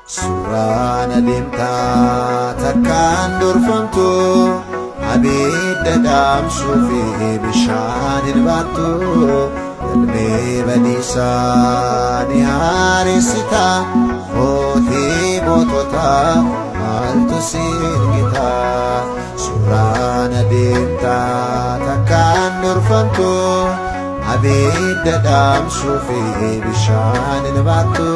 Suuraan adeemtaa takkaan durfamtu abidda dhaamsuu fi bishaan hin baattu galmee badiisaa ni haaressita mootii moototaa maaltu siin gita. Suuraan adeemtaa takkaan durfamtu abidda dhaamsuu fi bishaan hin baattu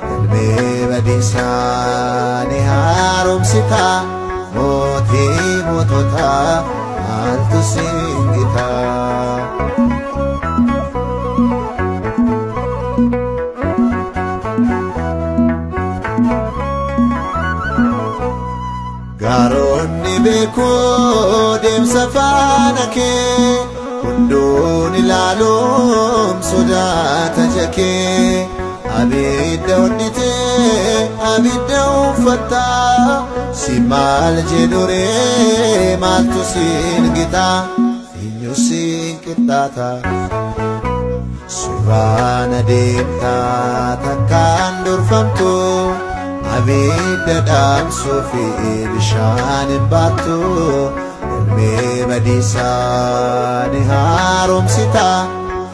galmee badiisaa ni haaromsita mootii moototaa maaltu siin gita. Gaaronni beekoo deemsa faana kee hunduun ilaaluun sodaata jakee abidda hodhitee abidda uffattaa si maal jedhuree maaltu siin gita eenyu siin qixxaata. Suuraan adeemtaa takkaan durfamtu abidda dhaamsuu fi bishaan hin baattu galmee badiisaa ni haaromsita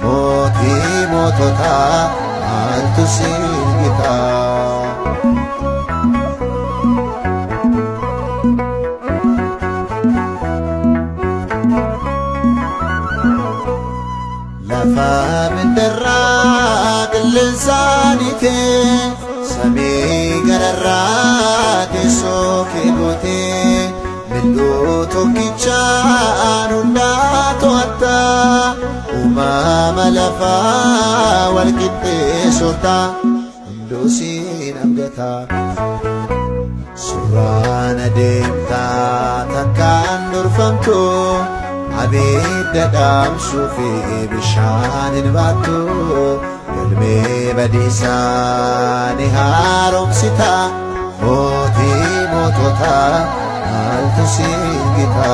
mootii moototaa maaltu siin gita. Lafa mindarraa qilleensaanitee samii gararraa teessoo kee gootee mil'uu tokkichaan hundaa to'atta uumama lafaa wal qixxeessorta hunduu siin abdata. Suuraan adeemtaa takkaan durfamtu abidda dhaamsuu fi bishaan hin baattu galmee badiisaa ni haaromsita mootii moototaa maaltu siin gita.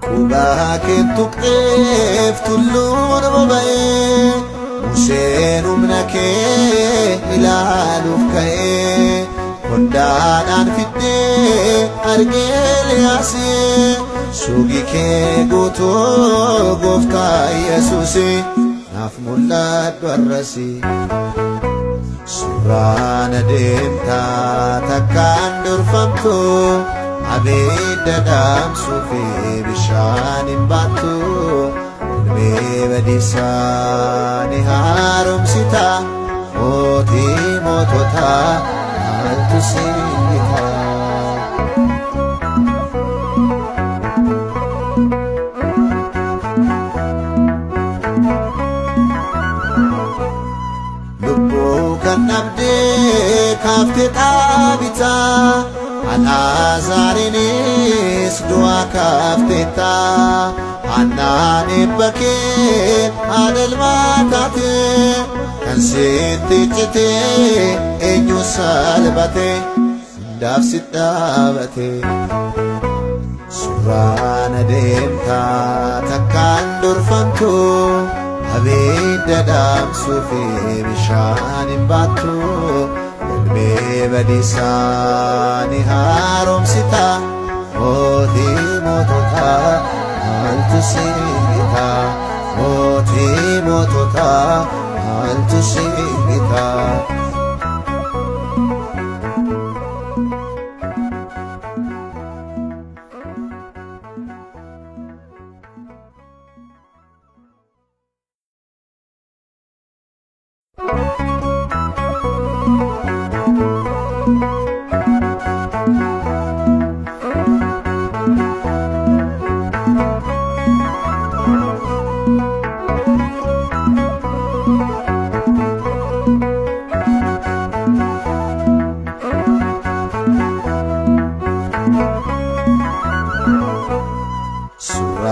Qubaa kee tuqxeef tulluun boba'ee Museen humna kee ilaaluuf ka'ee kondaadhaan fiddee argee Eeliyaasii suuqii kee guutuu gooftaa Yesuusii naaf mul'adhu har'asii. Suuraan adeemtaa takkaan durfamtu abidda dhaamsuu fi bishaan hin baattu galmee badiisaa ni haaromsita mootii moototaa maaltu siin gita. Lubbuu kan dhabdee kaaftee dhaabitaa Alaazaariinis du'aa kaafteetta Hannaan eebba kee haadha ilmaa taate kan sitti citee eenyu salphate hundaaf si dhaabate. Suuraan adeemtaa takkaan durfamtu abidda dhaamsuu fi bishaan hin baattu galmee badiisaa ni haaromsita mootii moototaa maaltu siin gita mootii moototaa maaltu siin gita.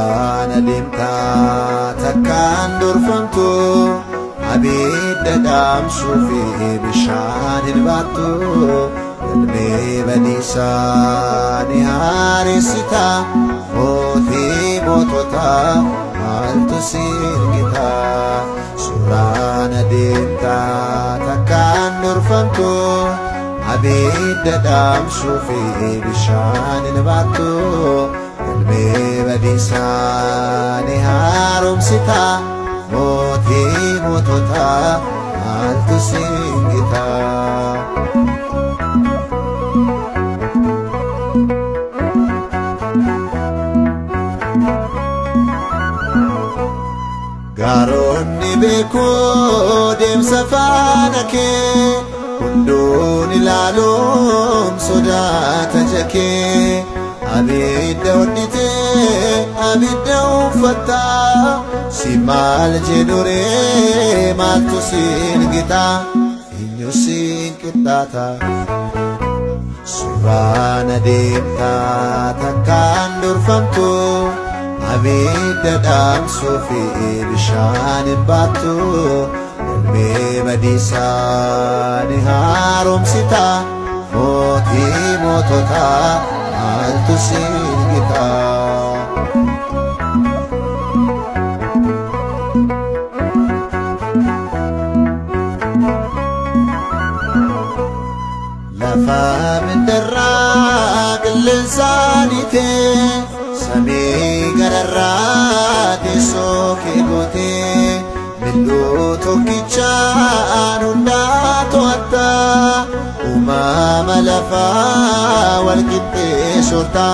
Suuraan adeemtaa takkaan durfamtu abidda dhaamsuu fi bishaan hin baattu galmee badiisaa ni haaressita mootii moototaa maaltu siin gita. Suuraan adeemtaa takkaan durfamtu abidda dhaamsuu fi bishaan hin baattu galmee badiisaa ni haaromsita mootii moototaa maaltu siin gita. Gaaronni beekuu deemsa faana kee hunduun ilaaluun sodaata jakee abidda hodhitee abidda uffattaa si maal jedhuree maaltu siin gita eenyu siin qixxaata. Suuraan adeemtaa takkaan durfamtu abidda dhaamsuu fi bishaan hin baattu galmee badiisaa ni haaromsita mootii moototaa maaltu siin gita. Lafa mindarraa qilleensaa dhiitee samii gararraa teessoo kee gootee mil'uu tokkichaan hundaa to'atta uumama lafaa wal qixxee soorta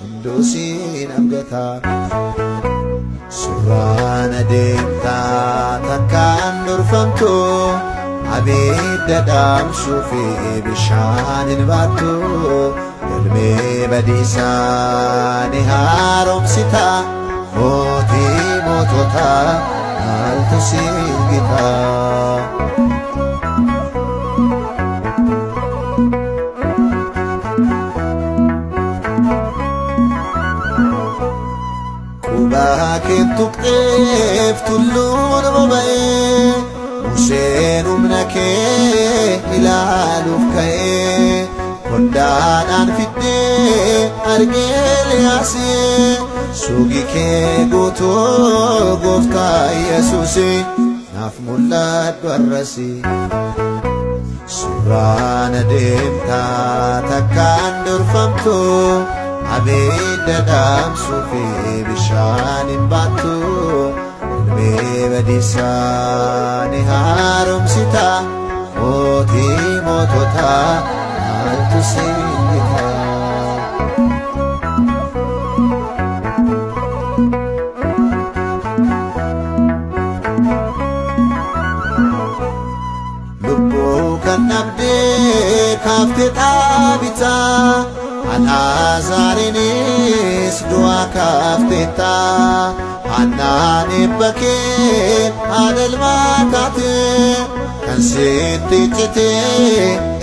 hunduu siin abgata. Suuraan adeemtaa takkaan durfamtu abidda dhaamsuu fi bishaan hin baattu galmee badiisaa ni haaromsita mootii moototaa maaltu siin gita. Qubaa kee tuqxeef tulluun boba'ee Museen humna kee ilaaluuf ka'ee kondaadhaan fiddee argee Eeliyaasii suuqi kee guutuu gooftaa Yesuusii naaf mul'adhu har'asii. Suuraan adeemtaa takkaan durfamtu abidda dhaamsuu fi bishaan hin baattu galmee badiisaa ni haaromsita mootii moototaa maaltu siin gita. Lubbuu kan dhabdee kaaftee dhaabitaa Al'aazaariinis du'aa kaafteetta Hannaan eebba kee haadha ilmaa taate kan sitti cite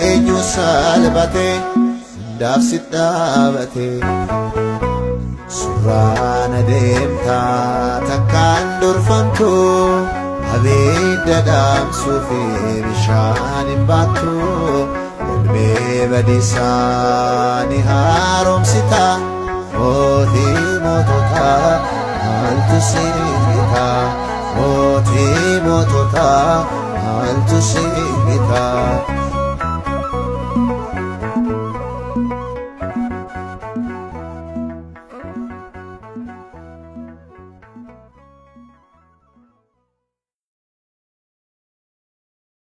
eenyu salphate hundaaf si dhaabate. Suuraan adeemtaa takkaan durfamtu abidda dhaamsuu fi bishaan hin baattu galmee badiisaa ni haaromsita mootii moototaa maaltu siin gita mootii moototaa maaltu siin gita.